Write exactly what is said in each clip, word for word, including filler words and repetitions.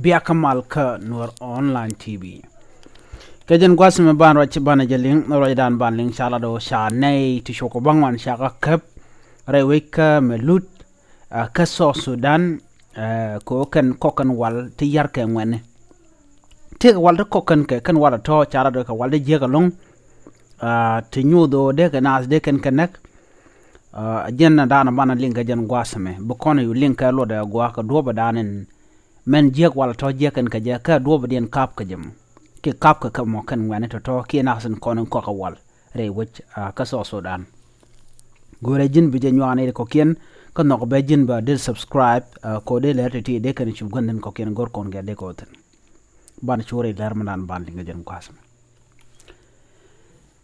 Bia kä mal kä Nuɔr Online T V. Kɛ jɛn gua̱th mi ban ruac banɛ jɛ liŋ, ruacdan ban liŋ ca lat ɣöö ca nɛy ti cuɔk kɛ bäŋuan ca kɛ käp rɛy wec kä Mɛlut, ɛ, kä South Sudan, ɛ, kɛ ɣöö kɛn kɔk kɛn wal ti ya̱r kɛ ŋuɛ̈tni. Tëëkɛ wal ti kɔk kɛn kɛ, kɛn wal ɛ tɔ̱ ca lat ɣöö kɛ wal ti jiäk ɛlɔ̱ŋ, ɛ, ti nyuuth ɣöö dee kɛ naath dee kɛn kɛ näk. Ɛ, jɛn ɛ daanɔ banɛ liŋ kɛ jɛn gua̱th mi bi kɔn yu liŋ kɛ luɔtdɛ gua̱a̱k kɛ duɔ̱ɔ̱pdan in mɛn jiäk wal tɔ̱ jiäk kɛn kɛ jɛ kä duɔ̱ɔ̱pdiɛn ka̱p kɛ jɛ mɔ. Kiɛ ka̱p kɛ kɛ mɔ kɛn ŋuɛ̈tni tɔ̱tɔ̱ kiɛ nath in kɔn in kɔk kɛ wal rɛy wec, ɛ, kä South Sudan. Go̱rɛ ji̱n bi jɛ nyuak ni kɔ̱kiɛn kä nhɔk bɛ ji̱n bɛ dee subscribe, ɛ, kɛ ɣöö dee lɛr ti̱ti̱ dee kɛn cup gua̱ndhin kɔ̱kiɛn go̱r kɔn kɛ dee kɛ ɣöö thi̱n. Ban cu rɛy lɛr mi dan ban liŋ kɛ jɛn gua̱th mi.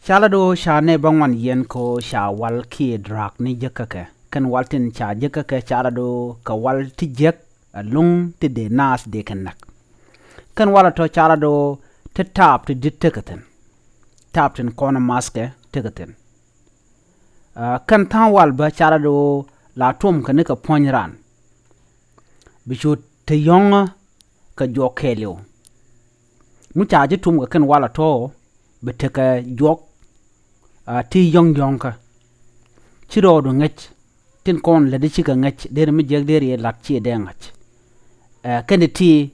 Ca lat ɣöö ca nɛy bäŋuan yiɛn kɛ ɣöö ca wal kiɛ drug ni jäkä kɛ. Kɛn wal tin ca jäkä kɛ ca lat ɣöö kɛ wal ti jiäk ɛlɔ̱ŋ ti dee naath dee kɛ näk. Kɛn wal ɛ tɔ̱ ca lat ɣöö ti taap ti di̱t tekɛ thi̱n. Taap tin kɔn ɛ mathkɛ tekɛ thi̱n. Ɛ, kɛn tha̱a̱ŋ wal bä ca lat ɣöö la tuɔm kɛ ni kɛ puɔ̱ny ran. Bi cu te yɔ̱ŋä kɛ juɔk kɛɛliw. Mi ca ji̱ tum kɛ kɛn wal ɛ tɔ̱ bi tekɛ juɔk, ɛ, ti yɔ̱ŋ yɔ̱ŋkä. Ci rɔɔdu ŋäc tin kɔn lätdi cikɛ ŋäc deri mi jiäk deri ɛ la̱t ci dee ŋa̱c. Ɛ, kɛn ti ti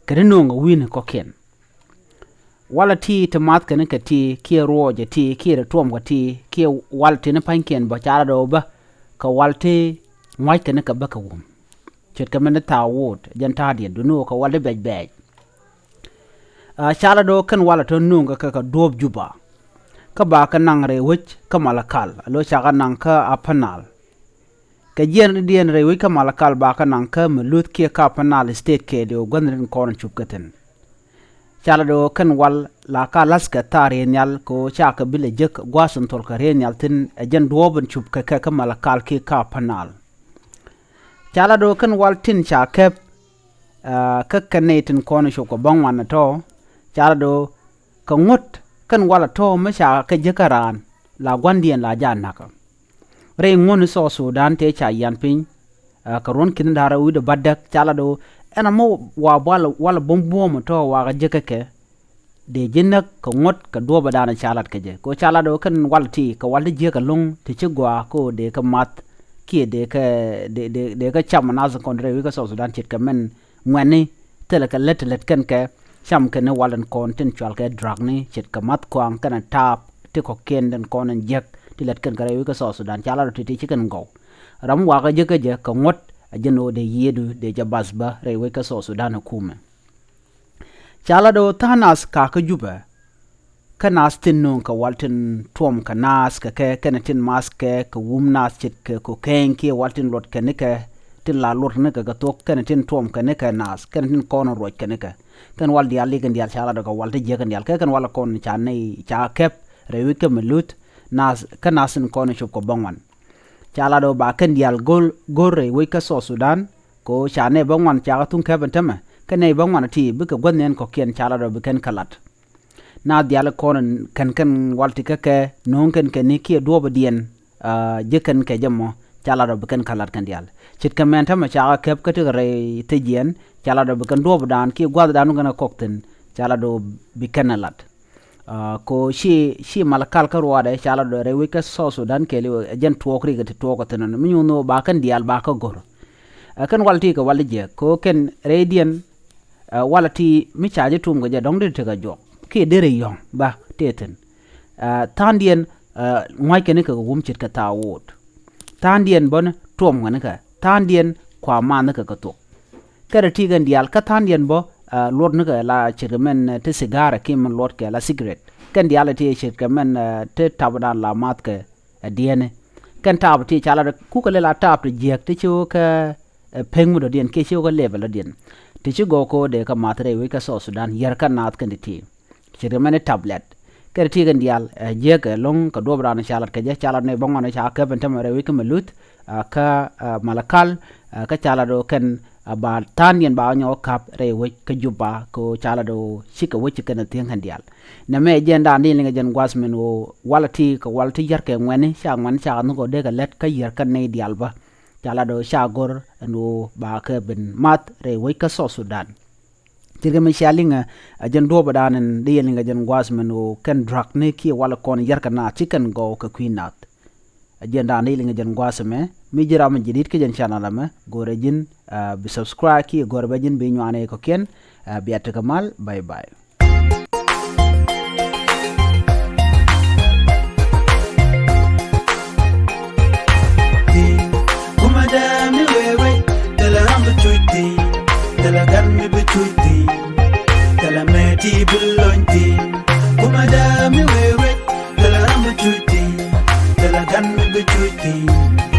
kɛ ti nööŋ ɛ wi̱i̱ni kɔ̱kiɛn. Walɛ ti ti math kɛn kɛ ti kiɛ ruɔɔcɛ ti kiɛ ti tuɔm kɛ ti kiɛ wal ti ni pa̱nykiɛn bä ca lat ɣöö bä kɛ wal ti ŋua̱c kɛn kɛ bä kɛ wum. Ce̱tkɛ mɛn ni thaak woot jɛn ta̱a̱diɛn duni ɣöö kɛ wal ti bɛc bɛɛc. Ɛ, ca lat ɣöö kɛn wal ɛ tɔ̱ nööŋ kɛ kɛ kɛ duɔ̱ɔ̱p Juba. Kä ba kɛ naŋ rɛy wec kä Malakal a lo̱ ca kɛ naŋ kä Upper Nile. Kɛ jiɛn rɛydiɛn rɛy wec kä Malakal ba kɛ naŋ kä Mɛluth kiɛ kä Upper Nile State kɛɛliw gua̱ndhin kɔn cup kɛ thi̱n. Ca lat ɣöö kɛn wal la ka la̱thkɛ thaar riey nhial kɛ ɣöö ca kɛ bi lɛ jek gua̱a̱th in thol kɛ riey nhial thi̱n ɛ jɛn duɔ̱ɔ̱p in cup kɛ kɛ kä Malakal kiɛ kä Upper Nile. Ca lat ɣöö kɛn wal tin ca kɛp, ɛ, kä kɛn nɛy tin kɔn cup kɛ bäŋuan ɛ tɔ̱ ca lat ɣöö kɛ ŋuɔ̱t kɛn wal ɛ tɔ̱ mi ca kɛ jek kä raan la gua̱ndiɛn la jaat nakä. Rɛy ŋuɔ̱n i̱ South Sudan tëë ca yian piny, ɛ, kɛ ruɔ̱n ki̱n da̱rä wi̱cdɛ bädäk ca lat ɣöö ɛn amɔ wa wal, wal buɔ̱m buɔ̱ɔ̱m tɔ̱ wakɛ jiäkä kɛ. Dee ji̱ näk kɛ ŋuɔ̱t kɛ duɔ̱ɔ̱pädan ca lat kɛ jɛ kɛ ɣöö ca lat ɣöö kɛn wal ti kɛ wal ti jiäk ɛlɔ̱ŋ ti ci gɔaa kɛ ɣöö dee kɛ math kiɛ dee kɛ, dee, dee, dee kɛ cam ɛ nath kɔn rɛy wec kä South Sudan ce̱tkɛ mɛn ŋuɛ̈tni thilɛ kɛ lät ti lät kɛn kɛ cam kɛn ni wal in kɔn tin cual kɛ drug ni ce̱tkɛ math kɔaŋ kɛnɛ taap ti kɔ̱kiɛn tin kɔn in jiäk ti lät kɛn kɛ rɛy wec kä South Sudan ca lat ɣöö ti ti ci kɛn gɔw. Ram wakä jiäkä jɛ kɛ ŋuɔ̱t a jɛn ɣöö dee yiëëdu dee jɛ bath bä rɛy wec kä South Sudan ɛ kumɛ. Ca lat ɣöö tha̱a̱ŋ nath kakä Jubɛ. Kä nath tin nööŋ kɛ wal tin tuɔm kɛ naath kɛ kɛ kɛnɛ tin math kɛ kɛ wum nath ce̱tkɛ cocaine kiɛ wal tin luɔt kɛ nikɛ tin la luɔt kɛ nikɛ kɛ thok kɛnɛ tin tuɔm kɛ nikɛ naath kɛnɛ tin kɔn ruɔc kɛ nikɛ. Kɛn wal diaal li kɛn diaal ca lat ɣöö kɛ wal ti jiäk kɛn diaal kɛ kɛn wal kɔn ca nɛy ca kɛp rɛy wec kä Mɛluth nath kä nath tin kɔn cop kɛ bäŋuan. Ca lat ɣöö ba kɛn diaal go̱r, go̱r rɛy wec kä South Sudan kɛ ɣöö ca nɛy bäŋuan ca kɛ thuŋ kɛp ɛn tämɛ kɛn nɛy bäŋuan ti bikɛ gua̱th nɛn kɔ̱kiɛn ca lat ɣöö bi kɛn kɛ lat. Naath diaal kɔn kɛn kɛn wal ti kä kɛ nööŋ kɛn kɛn ni kiɛ duɔ̱ɔ̱pädiɛn, ɛ, ji̱ kɛn kɛ jɛ mɔ ca lat ɣöö bi kɛn kɛ lat kɛn diaal. Ce̱tkɛ mɛn tämɛ ca kɛ kɛp kä tekɛ rɛy thi̱jiɛn ca lat ɣöö bi kɛn duɔ̱ɔ̱pädan kiɛ gua̱thdan kɛn kɛ kɔk thi̱n ca lat ɣöö bi kɛn ɛ lat. Ɛ, kɛ ɣöö ci, ci Malakal kä ruaadɛ ca lat ɣöö rɛy wec kä South Sudan kɛɛliw ɛ jɛn tuɔɔk rikɛ ti tuɔɔk kɛ thi̱n ɛn mi nyuun ɣöö ba kɛn diaal ba kä go̱r. Ɛ, kɛn wal ti kɛ wal ti jiɛk kɛ ɣöö kɛn rɛydiɛn, ɛ, wal ti mi ca ji̱ tum kɛ jɛ dɔ̱ŋ dee tekɛ juɔk kiɛ dee rɛy yɔ̱ŋ ba tëë thi̱n. Ɛ, tha̱a̱ŋdiɛn, ɛ, ŋua̱ckɛ nikɛ kɛ wum ce̱tkɛ thaak woot. Tha̱a̱ŋdiɛn bä ni tuɔmkɛ nikɛ tha̱a̱ŋdiɛn kua math nikɛ kɛ thok. Kɛnɛ ti kɛn diaal kä tha̱a̱ŋdiɛn bä, ɛ, luɔt nikɛ la ce̱tkɛ mɛn, ɛ, ti cigar kiɛ mɛn luɔt kɛ la cigarette. Kɛn diaal ti ce̱tkɛ mɛn, ɛ, ti tapdan la math kɛ ɛ diɛni. Kɛn taap ti ca lat kukɛ lɛ la taap ti jiäk ti ci wä kɛ, ɛ, pek mi dɔ̱diɛn kiɛ ci wä kɛ level dɔ̱diɛn. Ti ci gɔw kɛ wä dee kɛ math rɛy wec kä South Sudan yär kä naath kɛn ti ti. Ce̱tkɛ mɛn i̱ tablet. Kɛn ti kɛn diaal, ɛ, jiäk ɛlɔ̱ŋ kɛ duɔ̱ɔ̱p raan ca lat kɛ jɛ ca lat nɛy bäŋuan ca kɛp ɛn tämɛ rɛy wec kä Mɛluth, ɛ, kä, ɛ, Malakal, ɛ, kä ca lat ɣöö kɛn, ɛ, ba tha̱a̱ŋdiɛn ba nyɔk käp rɛy wec kä Juba kɛ ɣöö ca lat ɣöö cikɛ wec ci kɛn ɛ thiäŋ kɛn diaal. Nɛmɛ ɛ jɛɛndan di liŋ ɛ jɛn gua̱th min ɣöö wal ti kɛ wal ti yär kɛ ŋuɛ̈tni ca ŋuɛ̈tni ca kɛ nhɔk ɣöö dee kɛ lät kä yär kä nɛy diaal bä. ca lat ɣöö ca go̱r ɛn ɣöö ba kɛ ben math rɛy wec kä South Sudan. Ce̱tkɛ mi cia liŋɛ ɛ jɛn duɔ̱ɔ̱pdan ɛn dee yɛ liŋɛ jɛn gua̱a̱th mɛn ɣöö kɛn drug ni kiɛ walɛ kɔn yärkɛ naath ci kɛn gɔw kɛ kui̱ nath. Ɛ jɛn dan dee yɛ liŋɛ jɛn gua̱a̱th ɛmɛ. Mi ji̱ ram mi jadid kä jɛn channel ɛmɛ, go̱rɛ ji̱n bi subscribe kiɛ go̱rɛ bɛ ji̱n bi nyuanɛ kɔ̱kiɛn. Bia tekɛ mal, bye bye. Kumɛ dee mi wee wec, thilɛ ram bi cuc thi̱n, thilɛ gan mi bi cuc thi̱n, thilɛ mɛti bi lony thi̱n. Kumɛ dee mi wee wec, thilɛ ram bi cuc thi̱n, thilɛ gan mi bi cuc thi̱n.